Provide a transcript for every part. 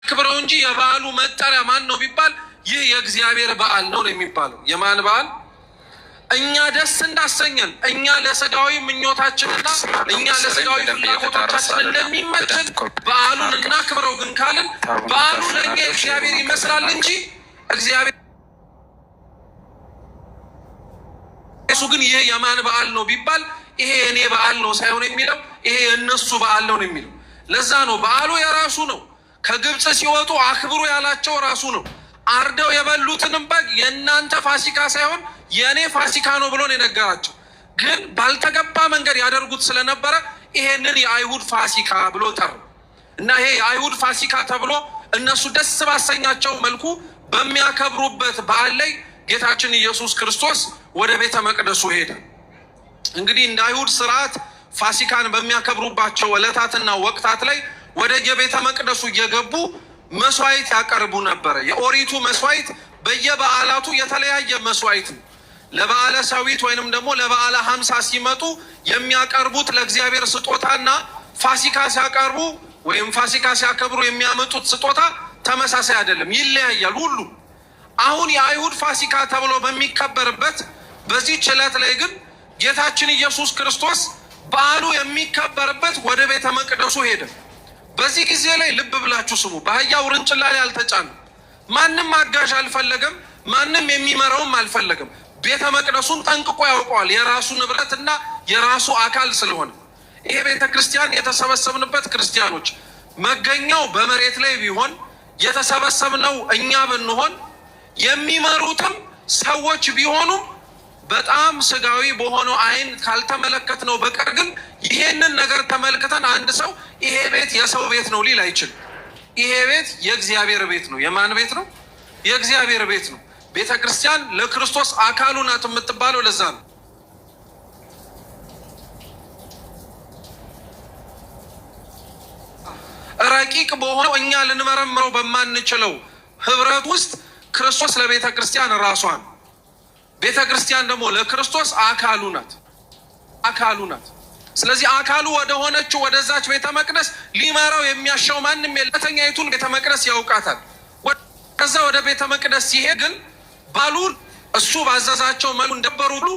ክብረው እንጂ የበዓሉ መጠሪያ ማን ነው ቢባል ይህ የእግዚአብሔር በዓል ነው ነው የሚባለው። የማን በዓል? እኛ ደስ እንዳሰኘን፣ እኛ ለስጋዊ ምኞታችንና እኛ ለስጋዊ ፍላጎቶቻችን እንደሚመችን በዓሉን እናክብረው ግን ካልን በዓሉ ለእኛ እግዚአብሔር ይመስላል እንጂ እግዚአብሔር እሱ ግን ይሄ የማን በዓል ነው ቢባል ይሄ የእኔ በዓል ነው ሳይሆን የሚለው ይሄ የእነሱ በዓል ነው የሚለው። ለዛ ነው በዓሉ የራሱ ነው። ከግብፅ ሲወጡ አክብሩ ያላቸው ራሱ ነው። አርደው የበሉትንም በግ የእናንተ ፋሲካ ሳይሆን የእኔ ፋሲካ ነው ብሎ ነው የነገራቸው። ግን ባልተገባ መንገድ ያደርጉት ስለነበረ ይሄንን የአይሁድ ፋሲካ ብሎ ጠሩ እና ይሄ የአይሁድ ፋሲካ ተብሎ እነሱ ደስ ባሰኛቸው መልኩ በሚያከብሩበት በዓል ላይ ጌታችን ኢየሱስ ክርስቶስ ወደ ቤተ መቅደሱ ሄደ። እንግዲህ እንደ አይሁድ ስርዓት ፋሲካን በሚያከብሩባቸው ዕለታትና ወቅታት ላይ ወደ የቤተ መቅደሱ እየገቡ መስዋዕት ያቀርቡ ነበረ። የኦሪቱ መስዋዕት በየበዓላቱ የተለያየ መስዋዕት ነው። ለበዓለ ሰዊት ወይንም ደግሞ ለበዓለ 50 ሲመጡ የሚያቀርቡት ለእግዚአብሔር ስጦታና ፋሲካ ሲያቀርቡ ወይም ፋሲካ ሲያከብሩ የሚያመጡት ስጦታ ተመሳሳይ አይደለም፣ ይለያያል ሁሉ። አሁን የአይሁድ ፋሲካ ተብሎ በሚከበርበት በዚህ ዕለት ላይ ግን ጌታችን ኢየሱስ ክርስቶስ በዓሉ የሚከበርበት ወደ ቤተ መቅደሱ ሄደ። በዚህ ጊዜ ላይ ልብ ብላችሁ ስሙ። በአህያ ውርንጭላ ላይ አልተጫነም። ማንም አጋዥ አልፈለገም። ማንም የሚመራውም አልፈለገም። ቤተ መቅደሱን ጠንቅቆ ያውቀዋል፣ የራሱ ንብረትና የራሱ አካል ስለሆነ። ይሄ ቤተ ክርስቲያን የተሰበሰብንበት ክርስቲያኖች መገኛው በመሬት ላይ ቢሆን፣ የተሰበሰብነው እኛ ብንሆን፣ የሚመሩትም ሰዎች ቢሆኑም፣ በጣም ስጋዊ በሆነው ዓይን ካልተመለከትነው በቀር ግን ይሄንን ነገር ተመልክተን አንድ ሰው ይሄ ቤት የሰው ቤት ነው ሊል አይችልም። ይሄ ቤት የእግዚአብሔር ቤት ነው። የማን ቤት ነው? የእግዚአብሔር ቤት ነው። ቤተ ክርስቲያን ለክርስቶስ አካሉ ናት የምትባለው ለዛ ነው። ረቂቅ በሆነው እኛ ልንመረምረው በማንችለው ህብረት ውስጥ ክርስቶስ ለቤተ ክርስቲያን ራሷን፣ ቤተ ክርስቲያን ደግሞ ለክርስቶስ አካሉ ናት፣ አካሉ ናት። ስለዚህ አካሉ ወደ ሆነችው ወደዛች ቤተ መቅደስ ሊመራው የሚያሻው ማንም የለም። ሁለተኛይቱን ቤተ መቅደስ ያውቃታል። ከዛ ወደ ቤተ መቅደስ ሲሄድ ግን ባሉን እሱ ባዘዛቸው መልኩ እንደበሩ ሁሉ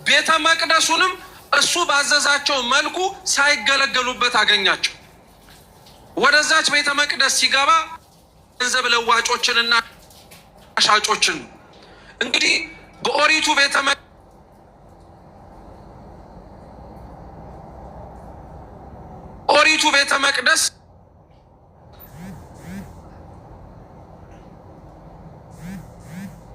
ቤተ መቅደሱንም እሱ ባዘዛቸው መልኩ ሳይገለገሉበት አገኛቸው። ወደዛች ቤተ መቅደስ ሲገባ ገንዘብ ለዋጮችንና ሻጮችን ነው። እንግዲህ በኦሪቱ ቤተ መቅደስ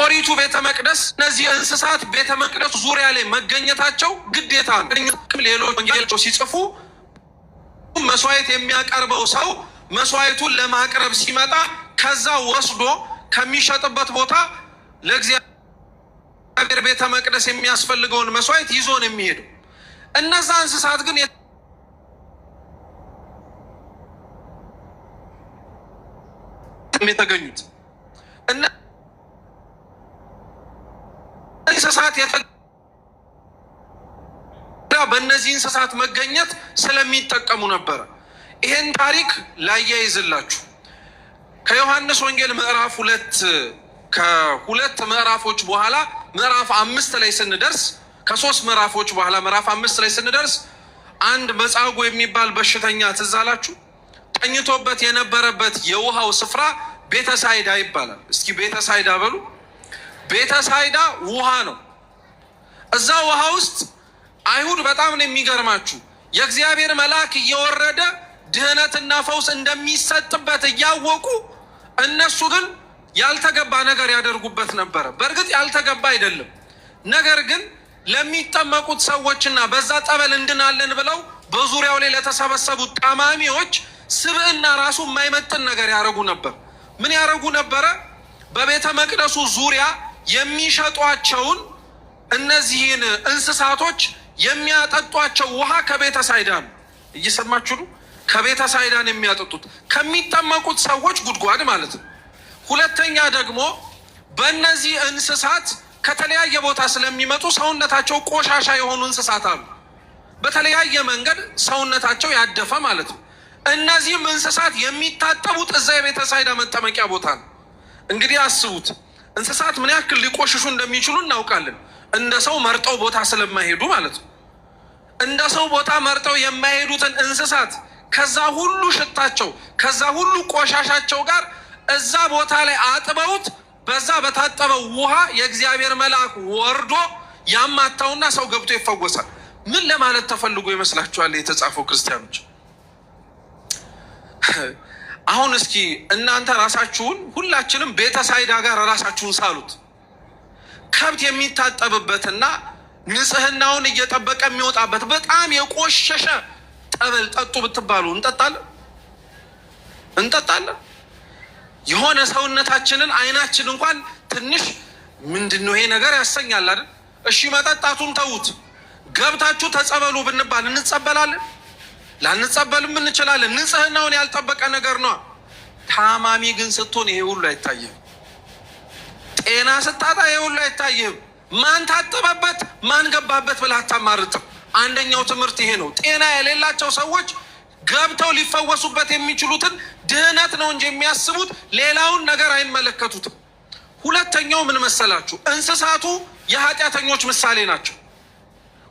ኦሪቱ ቤተ መቅደስ እነዚህ እንስሳት ቤተ መቅደሱ ዙሪያ ላይ መገኘታቸው ግዴታ ነው። ሌሎች ወንጌል ሲጽፉ መስዋዕት የሚያቀርበው ሰው መስዋዕቱን ለማቅረብ ሲመጣ ከዛ ወስዶ ከሚሸጥበት ቦታ ለእግዚአብሔር ቤተ መቅደስ የሚያስፈልገውን መስዋዕት ይዞ ነው የሚሄደው። እነዛ እንስሳት ግን የተገኙት እንስሳት በእነዚህ እንስሳት መገኘት ስለሚጠቀሙ ነበረ። ይሄን ታሪክ ላያይዝላችሁ ከዮሐንስ ወንጌል ምዕራፍ 2፣ ከሁለት ምዕራፎች በኋላ ምዕራፍ 5 ላይ ስንደርስ፣ ከ3 ምዕራፎች በኋላ ምዕራፍ 5 ላይ ስንደርስ አንድ መጻጉዕ የሚባል በሽተኛ ትዝ አላችሁ? ተኝቶበት የነበረበት የውሃው ስፍራ ቤተሳይዳ ይባላል። እስኪ ቤተሳይዳ በሉ። ቤተሳይዳ ውሃ ነው። እዛ ውሃ ውስጥ አይሁድ፣ በጣም ነው የሚገርማችሁ፣ የእግዚአብሔር መልአክ እየወረደ ድህነትና ፈውስ እንደሚሰጥበት እያወቁ እነሱ ግን ያልተገባ ነገር ያደርጉበት ነበረ። በእርግጥ ያልተገባ አይደለም። ነገር ግን ለሚጠመቁት ሰዎችና በዛ ጠበል እንድናለን ብለው በዙሪያው ላይ ለተሰበሰቡት ጠማሚዎች ስብዕና ራሱ የማይመጥን ነገር ያደርጉ ነበር። ምን ያደርጉ ነበረ? በቤተ መቅደሱ ዙሪያ የሚሸጧቸውን እነዚህን እንስሳቶች የሚያጠጧቸው ውሃ ከቤተ ሳይዳ ነው። እየሰማችሁ ነው። ከቤተ ሳይዳን የሚያጠጡት ከሚጠመቁት ሰዎች ጉድጓድ ማለት ነው። ሁለተኛ ደግሞ በእነዚህ እንስሳት ከተለያየ ቦታ ስለሚመጡ ሰውነታቸው ቆሻሻ የሆኑ እንስሳት አሉ። በተለያየ መንገድ ሰውነታቸው ያደፈ ማለት ነው። እነዚህም እንስሳት የሚታጠቡት እዛ የቤተሳይዳ መጠመቂያ ቦታ ነው። እንግዲህ አስቡት እንስሳት ምን ያክል ሊቆሽሹ እንደሚችሉ እናውቃለን። እንደ ሰው መርጠው ቦታ ስለማይሄዱ ማለት ነው። እንደ ሰው ቦታ መርጠው የማይሄዱትን እንስሳት ከዛ ሁሉ ሽታቸው ከዛ ሁሉ ቆሻሻቸው ጋር እዛ ቦታ ላይ አጥበውት በዛ በታጠበው ውሃ የእግዚአብሔር መልአክ ወርዶ ያማታውና ሰው ገብቶ ይፈወሳል። ምን ለማለት ተፈልጎ ይመስላችኋል የተጻፈው? ክርስቲያኖች አሁን እስኪ እናንተ ራሳችሁን ሁላችንም ቤተሳይዳ ጋር ራሳችሁን ሳሉት። ከብት የሚታጠብበትና ንጽህናውን እየጠበቀ የሚወጣበት በጣም የቆሸሸ ጠበል ጠጡ ብትባሉ እንጠጣለን እንጠጣለን። የሆነ ሰውነታችንን አይናችን እንኳን ትንሽ ምንድን ነው ይሄ ነገር ያሰኛል አይደል? እሺ መጠጣቱን ተዉት። ገብታችሁ ተጸበሉ ብንባል እንጸበላለን? ላንጸበልም እንችላለን። ንጽህናውን ያልጠበቀ ነገር ነው። ታማሚ ግን ስትሆን ይሄ ሁሉ አይታይህም። ጤና ስታጣ ይሄ ሁሉ አይታይህም። ማን ታጠበበት ማን ገባበት ብለህ አታማርጥም። አንደኛው ትምህርት ይሄ ነው። ጤና የሌላቸው ሰዎች ገብተው ሊፈወሱበት የሚችሉትን ድህነት ነው እንጂ የሚያስቡት ሌላውን ነገር አይመለከቱትም። ሁለተኛው ምን መሰላችሁ? እንስሳቱ የኃጢአተኞች ምሳሌ ናቸው።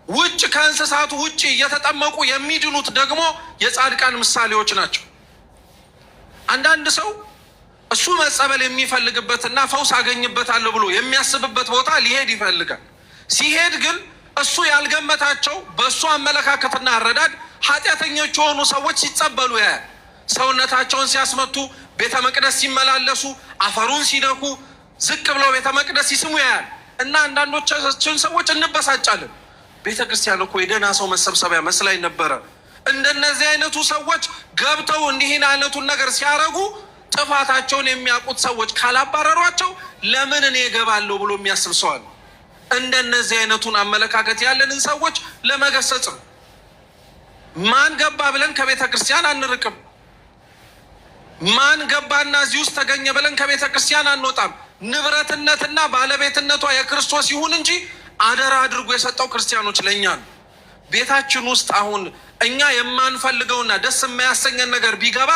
ውጭ ከእንስሳቱ ውጭ እየተጠመቁ የሚድኑት ደግሞ የጻድቃን ምሳሌዎች ናቸው። አንዳንድ ሰው እሱ መጸበል የሚፈልግበትና ፈውስ አገኝበታለሁ ብሎ የሚያስብበት ቦታ ሊሄድ ይፈልጋል። ሲሄድ ግን እሱ ያልገመታቸው በእሱ አመለካከትና አረዳድ ኃጢአተኞች የሆኑ ሰዎች ሲጸበሉ ያያል። ሰውነታቸውን ሲያስመቱ፣ ቤተ መቅደስ ሲመላለሱ፣ አፈሩን ሲነኩ፣ ዝቅ ብለው ቤተ መቅደስ ሲስሙ ያያል እና አንዳንዶቻችን ሰዎች እንበሳጫለን። ቤተ ክርስቲያን እኮ የደህና ሰው መሰብሰቢያ መስላኝ ነበረ። እንደነዚህ አይነቱ ሰዎች ገብተው እንዲህን አይነቱን ነገር ሲያደርጉ ጥፋታቸውን የሚያውቁት ሰዎች ካላባረሯቸው ለምን እኔ እገባለሁ ብሎ የሚያስብ ሰው አለ። እንደነዚህ አይነቱን አመለካከት ያለንን ሰዎች ለመገሰጽ ነው። ማን ገባ ብለን ከቤተ ክርስቲያን አንርቅም። ማን ገባና እዚህ ውስጥ ተገኘ ብለን ከቤተ ክርስቲያን አንወጣም። ንብረትነትና ባለቤትነቷ የክርስቶስ ይሁን እንጂ አደራ አድርጎ የሰጠው ክርስቲያኖች ለእኛ ነው። ቤታችን ውስጥ አሁን እኛ የማንፈልገውና ደስ የማያሰኘን ነገር ቢገባ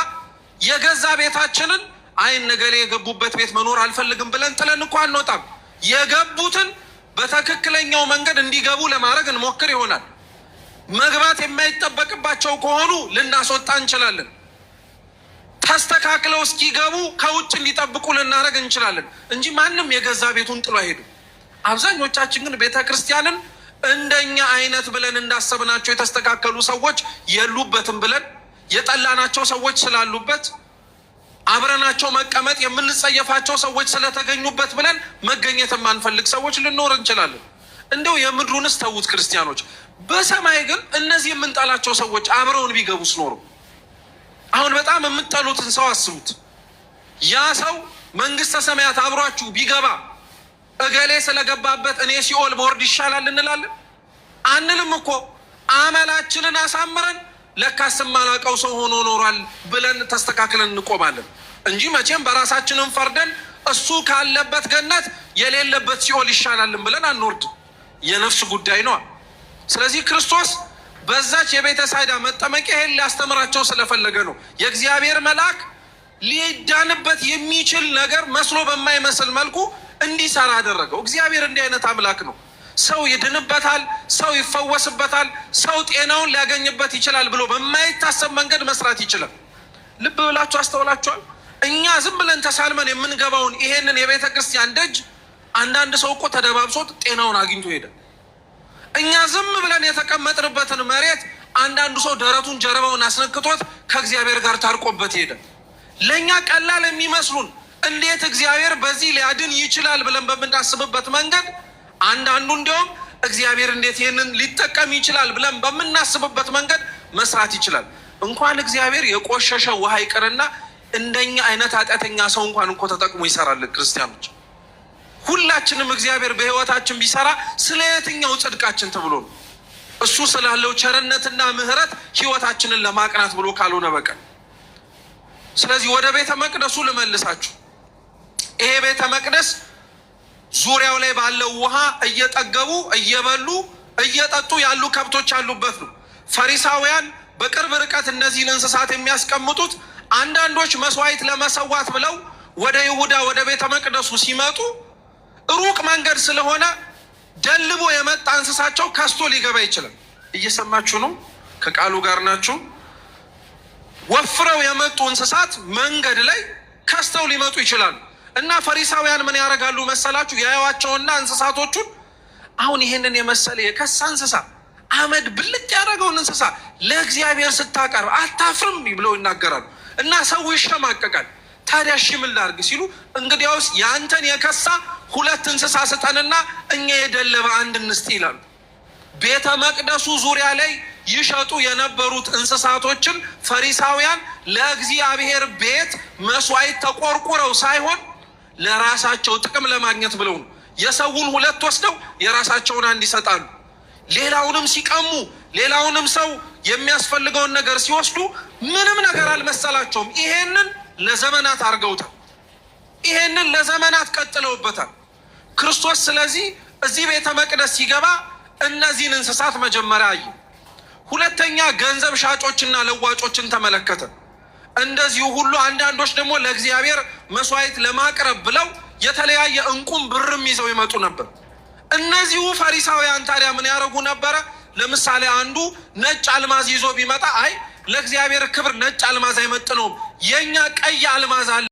የገዛ ቤታችንን አይን ነገሌ የገቡበት ቤት መኖር አልፈልግም ብለን ጥለን እኮ አንወጣም። የገቡትን በትክክለኛው መንገድ እንዲገቡ ለማድረግ እንሞክር ይሆናል። መግባት የማይጠበቅባቸው ከሆኑ ልናስወጣ እንችላለን። ተስተካክለው እስኪገቡ ከውጭ እንዲጠብቁ ልናደርግ እንችላለን እንጂ ማንም የገዛ ቤቱን ጥሎ አይሄድም። አብዛኞቻችን ግን ቤተ ክርስቲያንን እንደኛ አይነት ብለን እንዳሰብናቸው የተስተካከሉ ሰዎች የሉበትም ብለን የጠላናቸው ሰዎች ስላሉበት አብረናቸው መቀመጥ የምንጸየፋቸው ሰዎች ስለተገኙበት ብለን መገኘት የማንፈልግ ሰዎች ልኖር እንችላለን። እንደው የምድሩንስ ተዉት ክርስቲያኖች። በሰማይ ግን እነዚህ የምንጠላቸው ሰዎች አብረውን ቢገቡስ ኖሩ አሁን በጣም የምትጠሉትን ሰው አስቡት። ያ ሰው መንግስተ ሰማያት አብሯችሁ ቢገባ እገሌ ስለገባበት እኔ ሲኦል ብወርድ ይሻላል እንላለን? አንልም እኮ። አመላችንን አሳምረን ለካስ የማላውቀው ሰው ሆኖ ኖሯል ብለን ተስተካክለን እንቆማለን እንጂ መቼም በራሳችንን ፈርደን እሱ ካለበት ገነት የሌለበት ሲኦል ይሻላልን ብለን አንወርድ። የነፍስ ጉዳይ ነዋ። ስለዚህ ክርስቶስ በዛች የቤተሳይዳ መጠመቂያ ይሄን ሊያስተምራቸው ስለፈለገ ነው። የእግዚአብሔር መልአክ ሊዳንበት የሚችል ነገር መስሎ በማይመስል መልኩ እንዲሰራ አደረገው። እግዚአብሔር እንዲህ አይነት አምላክ ነው። ሰው ይድንበታል፣ ሰው ይፈወስበታል፣ ሰው ጤናውን ሊያገኝበት ይችላል ብሎ በማይታሰብ መንገድ መስራት ይችላል። ልብ ብላችሁ አስተውላችኋል? እኛ ዝም ብለን ተሳልመን የምንገባውን ይሄንን የቤተ ክርስቲያን ደጅ አንዳንድ ሰው እኮ ተደባብሶት ጤናውን አግኝቶ ሄደ። እኛ ዝም ብለን የተቀመጥንበትን መሬት አንዳንዱ ሰው ደረቱን ጀርባውን አስነክቶት ከእግዚአብሔር ጋር ታርቆበት ሄደ። ለእኛ ቀላል የሚመስሉን እንዴት እግዚአብሔር በዚህ ሊያድን ይችላል ብለን በምናስብበት መንገድ አንዳንዱ እንዲያውም እግዚአብሔር እንዴት ይህንን ሊጠቀም ይችላል ብለን በምናስብበት መንገድ መስራት ይችላል። እንኳን እግዚአብሔር የቆሸሸ ውሃ ይቅርና እንደኛ አይነት ኃጢአተኛ ሰው እንኳን እኮ ተጠቅሞ ይሰራል። ክርስቲያኖች ሁላችንም እግዚአብሔር በሕይወታችን ቢሰራ ስለ የትኛው ጽድቃችን ተብሎ ነው? እሱ ስላለው ቸርነትና ምሕረት ሕይወታችንን ለማቅናት ብሎ ካልሆነ በቀር። ስለዚህ ወደ ቤተ መቅደሱ ልመልሳችሁ። ይሄ ቤተ መቅደስ ዙሪያው ላይ ባለው ውሃ እየጠገቡ እየበሉ እየጠጡ ያሉ ከብቶች ያሉበት ነው። ፈሪሳውያን በቅርብ ርቀት እነዚህን እንስሳት የሚያስቀምጡት አንዳንዶች መስዋዕት ለመሰዋት ብለው ወደ ይሁዳ ወደ ቤተ መቅደሱ ሲመጡ ሩቅ መንገድ ስለሆነ ደልቦ የመጣ እንስሳቸው ከስቶ ሊገባ ይችላል። እየሰማችሁ ነው? ከቃሉ ጋር ናችሁ? ወፍረው የመጡ እንስሳት መንገድ ላይ ከስተው ሊመጡ ይችላሉ። እና ፈሪሳውያን ምን ያደርጋሉ መሰላችሁ? ያዩዋቸውና እንስሳቶቹን አሁን ይሄንን የመሰለ የከሳ እንስሳ አመድ ብልጥ ያደረገውን እንስሳ ለእግዚአብሔር ስታቀርብ አታፍርም ብለው ይናገራሉ። እና ሰው ይሸማቀቃል። ታዲያ እሺ ምን ላድርግ ሲሉ እንግዲያውስ ያንተን የከሳ ሁለት እንስሳ ስጠንና እኛ የደለበ አንድ እንስጥ ይላሉ። ቤተ መቅደሱ ዙሪያ ላይ ይሸጡ የነበሩት እንስሳቶችን ፈሪሳውያን ለእግዚአብሔር ቤት መስዋዕት ተቆርቁረው ሳይሆን ለራሳቸው ጥቅም ለማግኘት ብለው ነው። የሰውን ሁለት ወስደው የራሳቸውን አንድ ይሰጣሉ። ሌላውንም ሲቀሙ፣ ሌላውንም ሰው የሚያስፈልገውን ነገር ሲወስዱ ምንም ነገር አልመሰላቸውም። ይሄንን ለዘመናት አድርገውታል። ይሄንን ለዘመናት ቀጥለውበታል። ክርስቶስ ስለዚህ እዚህ ቤተ መቅደስ ሲገባ እነዚህን እንስሳት መጀመሪያ አየ። ሁለተኛ ገንዘብ ሻጮችና ለዋጮችን ተመለከተ። እንደዚሁ ሁሉ አንዳንዶች ደግሞ ለእግዚአብሔር መስዋዕት ለማቅረብ ብለው የተለያየ እንቁም ብርም ይዘው ይመጡ ነበር። እነዚሁ ፈሪሳውያን ታዲያ ምን ያደርጉ ነበረ? ለምሳሌ አንዱ ነጭ አልማዝ ይዞ ቢመጣ አይ ለእግዚአብሔር ክብር ነጭ አልማዝ አይመጥነውም፣ የእኛ ቀይ አልማዝ አለ